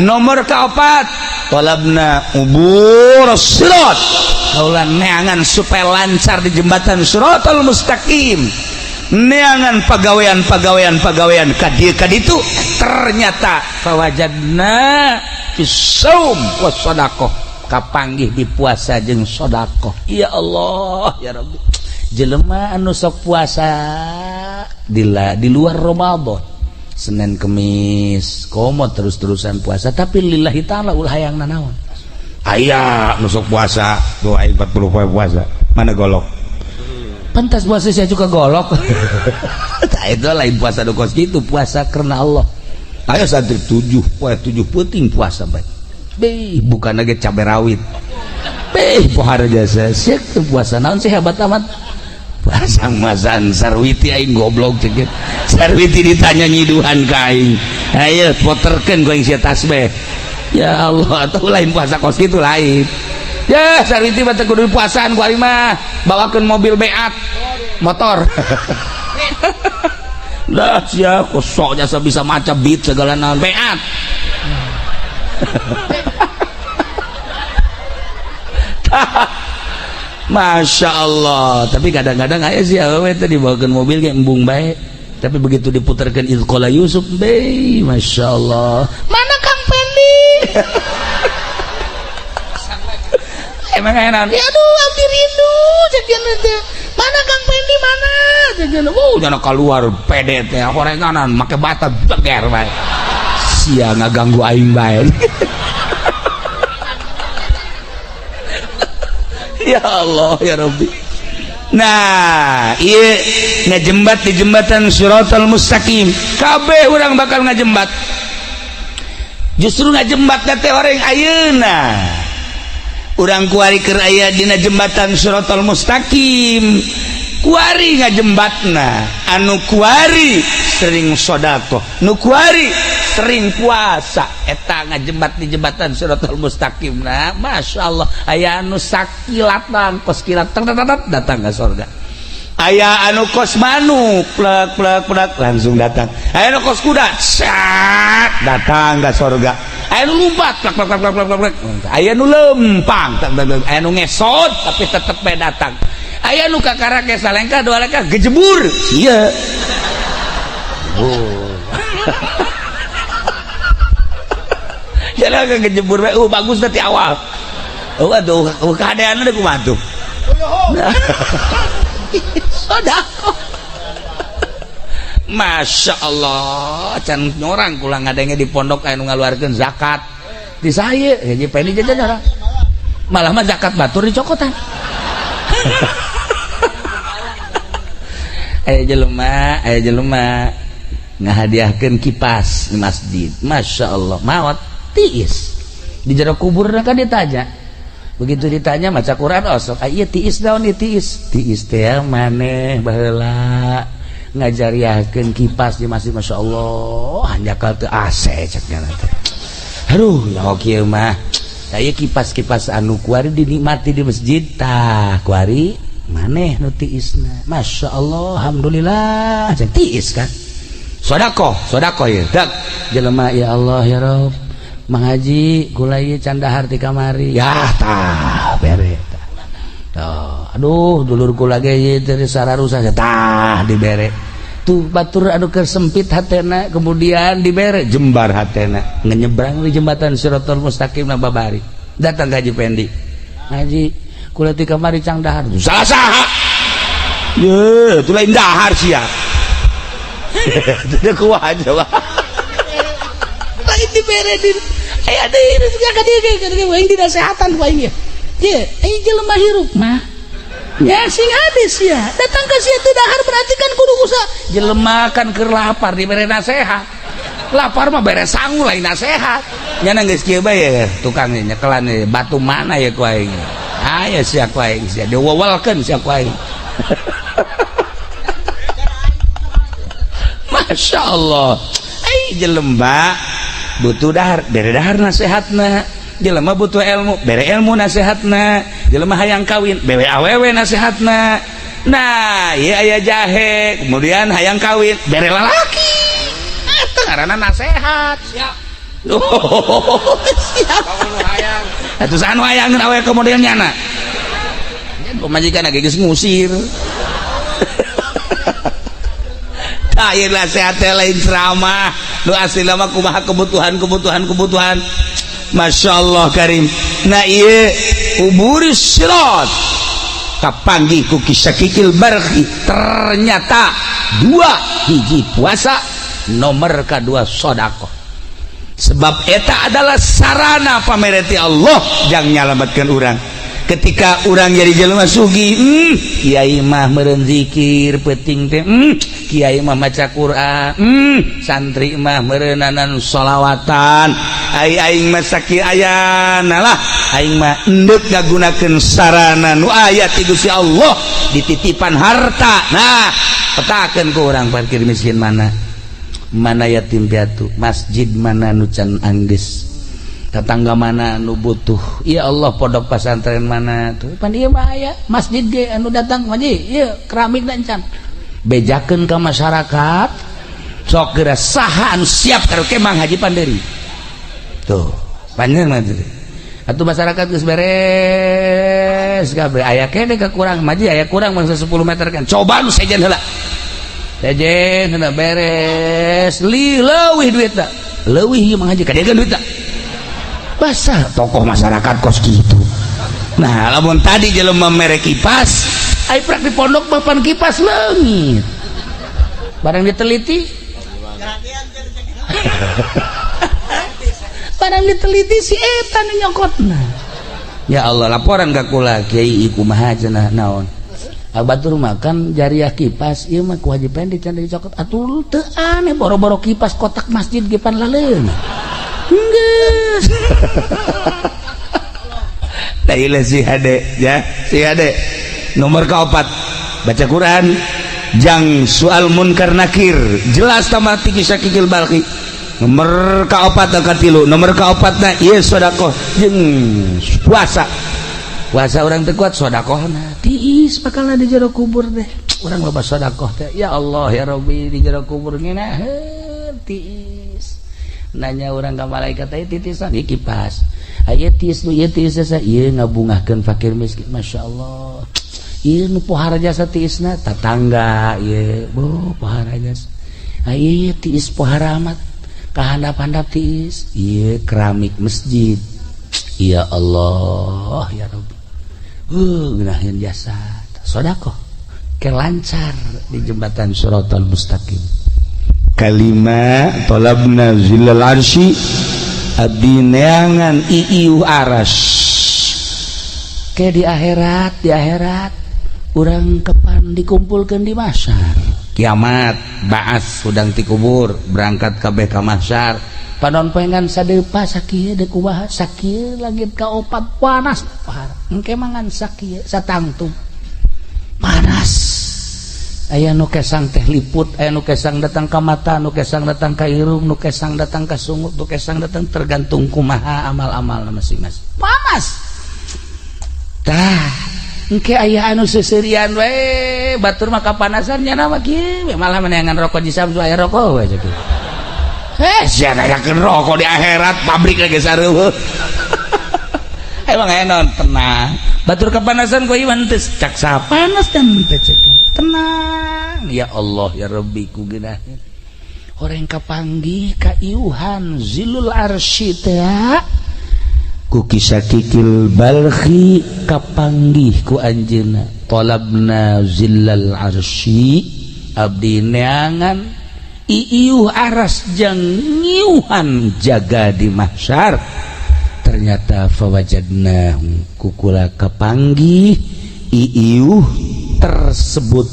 Nomor keempat, tolabna ubur sirat, kaula neangan supaya lancar di jembatan siratal mustaqim, neangan pagawean pagawean pagawean ka dieu ka ditu, ternyata fawajadna fis-shaum was sadaqah, kapanggih di puasa jeung sedekah. Ya Allah ya Rabbi, jelema anu sok puasa di luar Ramadan, Senin Kemis, komo terus-terusan puasa, tapi lillahi ta'ala, ulah hayang nanaon. Aya nu sok puasa doa 40 poe puasa, mana golok? Pantas puasa saya juga golok. Tah, itu lain puasa nu kos gitu, puasa karena Allah. Ayo santri 7 poe 7 peuting puasa bae. Beh, bukan lagi cabai rawit. Beh, pohara jasa sia puasa naon sih, hebat amat puasa masan Sarwiti. Aing goblok cek Sarwiti, ditanya nyiduhan ka aing, ayo poterkeun ku aing sia tasbih. Ya Allah, atau lain puasa kos kitu, lain ya. Sarwiti mah teu kudu puasaan ku aing mah, bawakeun mobil beat motor lah sia, kosok jasa bisa maca beat segala naon beat. Masya Allah, tapi kadang-kadang aya sih awewe teh dibawakeun mobil kayak embung bae, tapi begitu diputarkan Idz Qala Yusuf be, Masya Allah, mana Kang Pendi? Emang enak ya, aduh abdi rindu cek teh, mana Kang Pendi, mana cek. Oh, jangan keluar pede teh horenganan make bata beger bae sia, ngaganggu aing bae. Ya Allah ya Rabbi. Nah, iya ngajembat di jembatan siratal mustaqim, kabeh urang bakal ngajembat. Justru ngajembat teh orang ayeuna urang kuari keur aya dina jembatan siratal mustaqim, kuari ngajembatna anu kuari sering sedekah, nu kuari sering puasa, eta ngajembat di jembatan siratal mustaqim. Nah, Masya Allah, aya anu sakilatan kos kilat datang ke surga, aya anu kos manuk plek plek plek langsung datang, aya anu kos kuda cat datang ke surga, aya anu lompat plek plek plek plek plek, aya anu lempang, aya anu ngesot tapi tetep bae datang, aya nu kakara ke salengkah dua lengkah gejebur iya. Oh. Jalan ke gejebur bae, bagus nanti awal. Oh aduh, keadaan ada kumaha tuh. Sedekah. Masya Allah, can nyorang kula ngadenge di pondok aya nu ngaluarkeun zakat. Di saya, ya Pendi jajan orang. Malah mah zakat batur dicokotan. Aya jelema ngahadiahkeun kipas di masjid. Masya Allah, maot tiis di jero kubur kan ditanya. Begitu ditanya maca Quran osok, ah, ieu tiis naon ieu tiis? Tiis teh maneh baheula ngajariahkeun kipas di masjid. Masya Allah, hanjakal teu AC cek nya teh. Aduh, nyaho kieu mah. Tah ieu kipas-kipas anu kuari dinikmati di masjid, tah kuari maneh nu tiisna. Masya Allah, alhamdulillah, cek tiis kan. Sedekah, sedekah ieu. Dak jelema, ya Allah ya Rob, Mang Haji kula ieu can dahar ti kamari. Ya tah bere tah. Tuh, aduh dulur kula ge ieu teh sararusa tah dibere. Tuh batur anu keur sempit hatena kemudian dibere jembar hatena, ngenyebrang di jembatan siratal mustaqim na babari. Datang ka Haji Pendi. Haji kula ti kamari cang dahar. Salah saha? Ye, itu lain dahar sia. Teu kuat coba. Lain dibere di aya deui ka dieu ka dieu aing dinasehatan ku aing ye. Ye, aing jelema hirup mah. Ya sing ades ya. Datang ke sia teu dahar berarti kan kudu usaha. Jelema kan keur lapar dibere nasehat. Lapar mah bere sangu lain nasehat. Nya geus kieu bae ya, tukang nyekelan batu mana ya ku aing. Aya sia ku aing sia diwewelkeun sia ku aing. Masya Allah, ai jelema butuh dahar bere dahar nasehatna, jelema butuh ilmu bere ilmu nasehatna, jelema hayang kawin bere awewe nasehatna. Nah ieu aya jahe kemudian hayang kawin bere lalaki, eta ngaranna nasehat. Siap. Oh, siap. Atuh anu hayangeun awewe kemudian nyana. Pamajikan lagi geus ngusir. Tah ieu nasihat teh lain ceramah. Nu asli mah kumaha kebutuhan kebutuhan kebutuhan. Masya Allah karim. Nah ieu uburis sirat kapanggih ku Ki Syakikil Balkhi, ternyata dua hiji puasa, nomor kedua sodakoh, sebab eta adalah sarana pamere ti Allah jang nyalamatkan urang. Ketika urang jadi jelema sugih, kiai mah meureun zikir peuting teh, kiai mah maca Quran, santri mah meureunanan sholawatan, ai aing mah sakieu ayana lah, aing mah endek ngagunakeun sarana nu aya ti Gusti Allah dititipan harta. Nah, petakeun ku urang fakir miskin mana, mana yatim piatu, masjid mana nu can anggeus, tetangga mana nu butuh. Ya Allah, pondok pesantren mana tuh pan ieu mah aya masjid ge anu datang maji ieu keramik dan can bejakeun ka masyarakat. Sok geura saha anu siap karaoke Mang Haji Panderi tuh panjang mah atuh. Masyarakat geus beres kabeh, aya kene kekurang maji, aya kurang bangsa 10 meter kan, coba nu sejen heula, sejen heula beres li leuwih duitna, leuwih ieu Mang Haji kadegan duitna. Basah tokoh masyarakat kos gitu. Nah, lamun tadi jelema mere kipas, ai prak di pondok papan kipas leungit, barang diteliti, barang diteliti si eta nu nyokotna. Ya Allah, laporan ka kula, "Kiai, kumaha cenah?" "Naon?" "Batur makan jariah kipas ieu mah ku Haji Pendi can dicokot." Atuh teu aneh, boro-boro kipas, kotak masjid ge pan laleun geus. Tah si hade ya, si hade nomor keempat baca Quran jang soal munkar nakir jelas tamat ti Syakikil Balkhi. Nomor kaopat katilu, nomor kaopatna ieu sedekah jeung puasa. Puasa urang teu kuat, sedekahna tiis bakalna di jero kubur deh. Urang loba sedekah teh, ya Allah ya Rabbi, di jero kubur ngeunaheun tiis. Nanya urang ka malaikat teh, titisan ieu kipas aya tiis nu ieu tiis ieu ngabungahkeun fakir miskin, masyaallah, ieu nu pohara jasa tiisna tatangga ieu bo pohara jasa, ieu tiis pohara amat kahandap-handap tiis ieu keramik masjid, ya Allah ya Rabbi, ngeunaheun jasa sedekah ke lancar di jembatan Shiratal Mustaqim. Kalima talabna zillal arsy, abdi neangan iiuh aras ke di akhirat. Di akhirat urang kapan dikumpulkan di mahsyar kiamat, baas hudang ti kubur berangkat kabeh ka mahsyar, panon poengan sadepa sakieu deuk kumaha, sakieu langit kaopat panas parah, engke mangan sakieu satangtung panas. Aya nu kesang teh liput, aya nu kesang datang ka mata, nu kesang datang ka irung, nu kesang datang ka sungut, nu kesang datang, tergantung kumaha amal-amal masing-masing. Panas tah engke aya anu seuseurian we, batur mah kapanasan nya mah kieu malah meneangan rokok di Samsu, aya rokok we kieu. Eh, sia nanyakeun rokok di akhirat, pabrik lagi sareueuh. Emang aya non tenang, batur kepanasan ku iman teu cak panas dan teu cek tenang. Ya Allah ya Rabbi, ku geunaheun horeng kapanggih kaiuhan zilul arsy teh ku Ki Syakikil Balkhi, kapanggih ku anjeunna. Talabna zillal arsy, abdi neangan iiuh aras jang ngiuhan jaga di mahsyar. Ternyata fawajadna, kukula kapanggih iiuh tersebut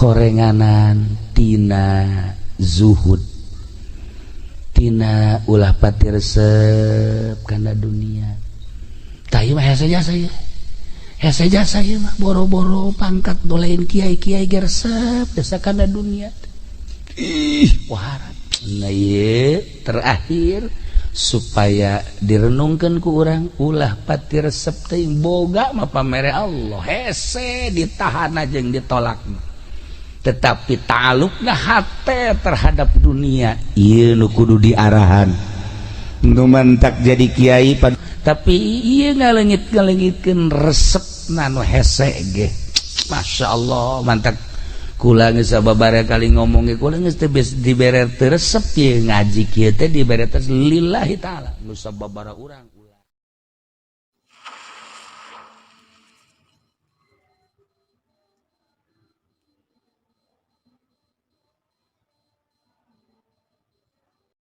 horenganan tina zuhud, tina ulah pati resep kana dunia. Tah ieu mah hese jasa ieu, hese jasa ieu mah, boro-boro pangkat dolain kiai-kiai ge resep jasa kana dunia. Ih, waharat. Nah, ieu terakhir supaya direnungkan ku urang, ulah pati resep teuing. Boga mah pamere Allah, hese ditahan jeung ditolak, tetapi talukna hate terhadap dunia ieu nu kudu diarahan. Nu mantak jadi kiai, tapi iya ngalengit ngalengitkeun resep nu hese ge. Masya Allah, mantak kula geus sababaraha kali ngomong ge, kula geus teu dibere teu resep ieu ngaji kieu teh, dibere teh lillahi taala nu sababaraha urang.